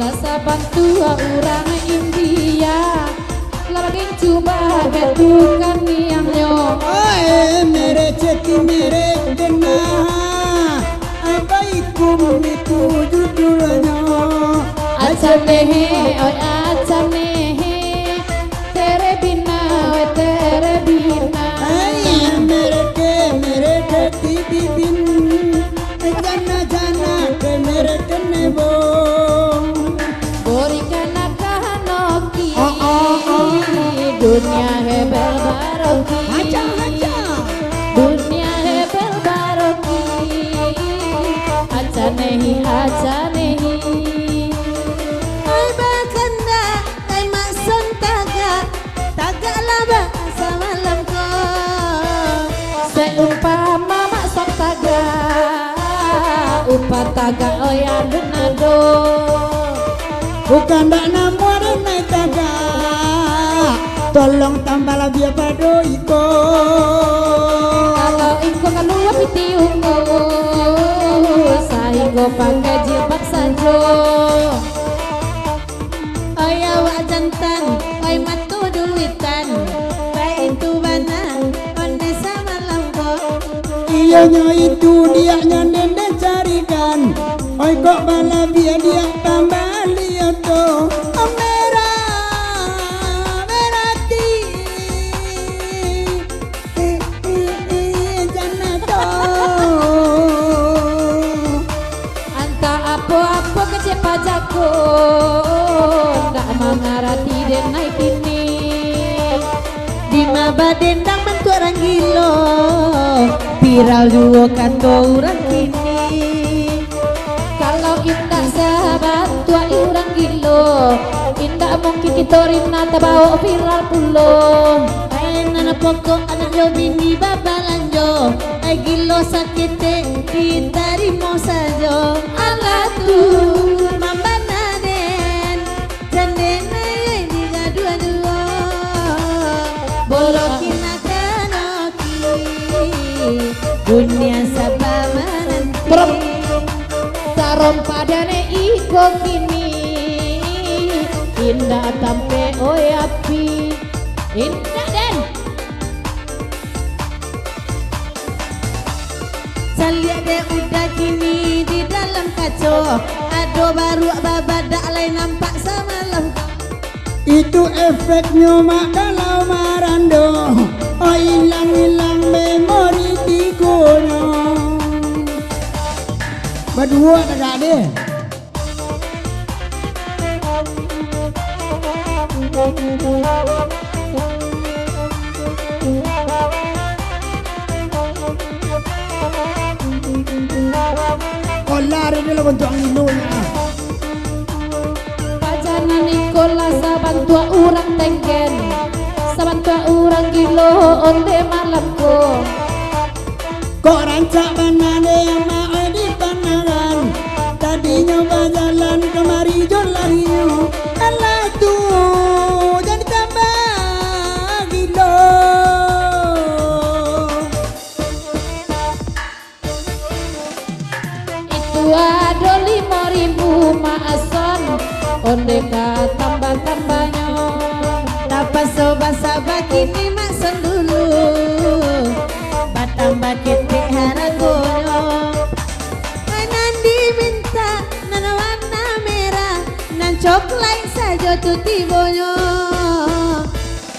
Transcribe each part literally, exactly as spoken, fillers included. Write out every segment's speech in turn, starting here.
Lah sabantua urang India, lah bagincu bagatukan niangnyo. Oe merek ceti merek denah, ai baikum itu judulnyo. Acanehe, oi acanehe, tere bina, oi tere bina. Ai merek merek ceti bibin, jana jana ke merek nebo. Borikan akan oki. Oh, oh, oh. Dunia hebel baroki. Haja, haja. Dunia hebel baroki. Acanehi, acanehi. Ai bakandak, ai makson tagak. Tagaklah bak samalam ko. Seumpama makson tagak, upah tagak oya dunado. Bukan dak namuah den nai tagak, tolong tambah labiah pado iko. Kalau iko kalua piti ungu, sahinggo pakai jilbab sajo. Oi awak jantan, oi mato duitan, baitu bana, ondeh samalam ko. Iyonyo itu diaknyo den den carikan, oi kok balabiah diak tambah liyo to. Merah, merati. Antah apo-apo kecek pajako, ndak mangarati den nai kini. Dima badendang bantuak urang gilo, viral juo kato urang kini. Kalau indak sabantuak urang gilo, indak mungkin kito Rina tabao viral pulo. Ai nan pokok anak jo bini babalanjo, ai gilo saketek ditarimo sajo. Alah tu mambana den, jan den ai digaduah juo. Bolokin akan oki, dunia saba mananti. Tarompa den iko kini, indak tampek oi api. Indak den. Caliak dek udah kini di dalam kaco, ado baruak babadak lai nampak samalam. Itu efeknyo mak kalau marando, oh ilang-ilang memori tigonyo. Baduo tagak deh. Kolar ini lah bantuak ngilu nya. Pajanan iko lah sabantuak urang tenggen, sabantuak urang gilo onde malam ko. Kok rancak bana deh amak oi di pandangan. Tadinyo bajalan kamari jo larinyo. Alah tu, jan ditambah gilo. Itu ado limo ribu mak ason, onde ka tambah-tambahnyo. Tapaso basaba kini mak ason dulu, batambah ketek haragonyo. Nan dimintak nan warna merah, nan coklaik sajo tu tibonyo.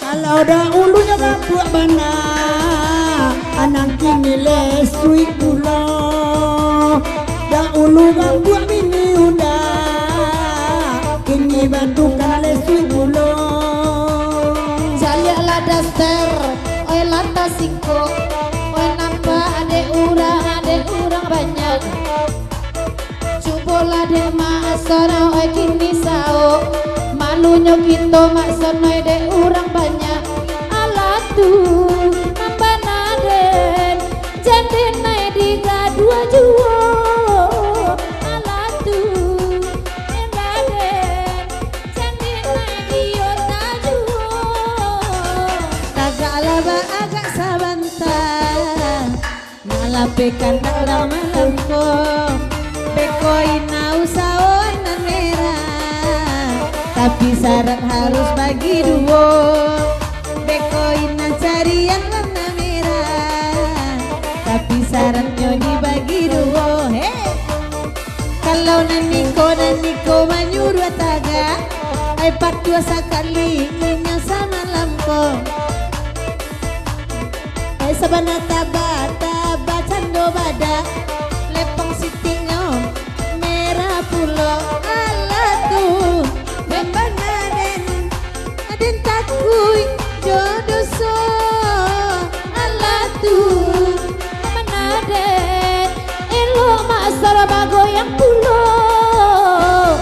Kalau daulunyo gambuak bana, anang kini lesuik pulo. Daulu gambuak bini udah, kini bantukan lesuik pulo. Caliaklah daster, oi lantas singkok, oi nampak dek urang, dek urang banyak. Cubolah dek mak ason oi kini saok, malunyo kito mak ason oi dek urang banyak. Alah tu, mambana den, jan den ai digaduah juo. Alah tu, mambana den. Ape kandak urang malam ko, beko inyo usaho nan merah, tapi syarat harus bagi duo. Beko inyo carian warna merah, tapi syaratnyo dibagi duo. Hei! Kalau nan iko, nan iko manyuruah tagak, ai patuah sakali inyo samalam ko. Ai sabana taba, taba cando badak, lepong sitiknyo merah pulo. Alah tu, nan bana den, den takuik jo doso. Alah tu, nan bana den, elok mak sarabago yang pulo.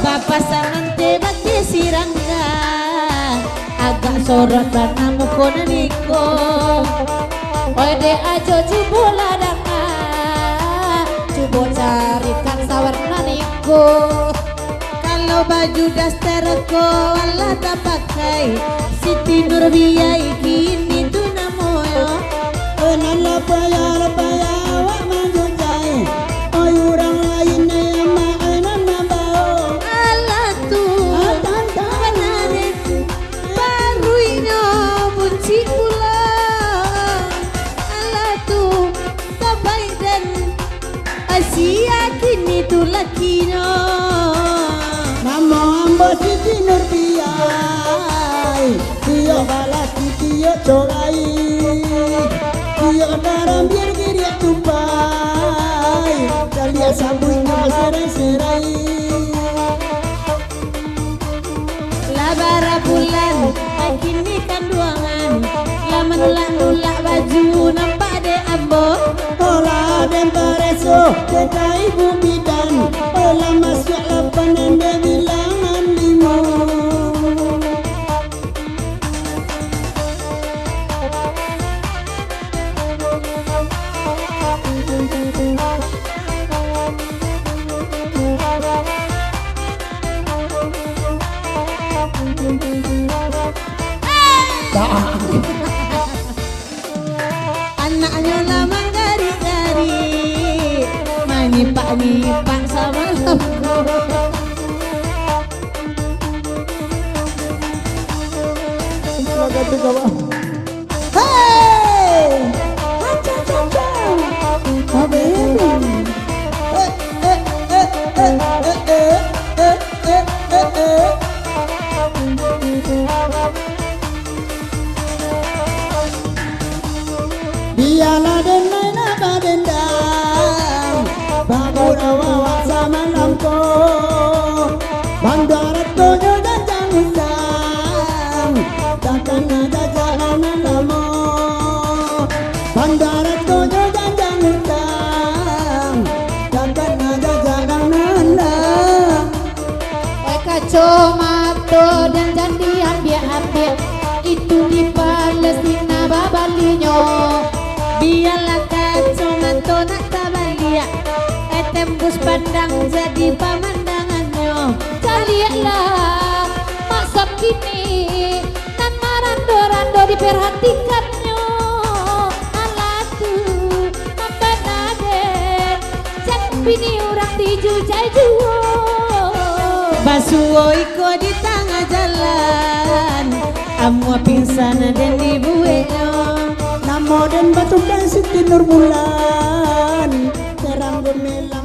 Bapasangan teh bakeh sirangga. Agak sorot bana muko nan iko. Oi dek ajo cubo lah danga, cubo carikan sawarna nan iko. Kalau baju daster ko alah tapakai, Siti Nurbiah kini tu namonyo. Oi nan lah payah, lah payah awak manjujai. Oi urang lain ni amak, oi nan mambao. Alah tu, ah, tantang. Bana den. Paruiknyo buncik pulo. Alah tu, tabaik den. Asia kini tu lakinyo. Namo ambo Siti Nurbiah. Iyo balaki, iyo corai. Iyo darambir giriak tupai. Caliak sambuiknyo serai-serai. Lah bara bulan, kini kanduangan, lah manulak-nulak baju nampak dek ambo. Olah den pareso, dek ibu bidan, olah masuak lapan, den bilangan limo. Anaknyo lah manggarik-garik, manyipak-nyipak samalam ko. Hei! Haca, ca, ca. Oh, baby. Eh, eh, eh. Bialah den main badendang, bagurau awak samalam ko. Banda aratonyo janjang utang, takana jajak nan lamo. Banda aratonyo janjang utang, takana jajak nan lamo. Oi, kacomato jan, jan diambiak-ambiak, itu di Palestina babalinyo. Bialah kacomato nak tabaliak, eh, tembus pandang jadi pamandangannyo. Caliaklah, mak sab kini, nan marando-rando diperhatikannyo. Alah tu, nan bana den, jan bini urang dijujai juo. Basuo iko di tangah jalan, amuah pingsan den dibueknyo. Namo den batukan Siti Nurbulan, terang gemilang.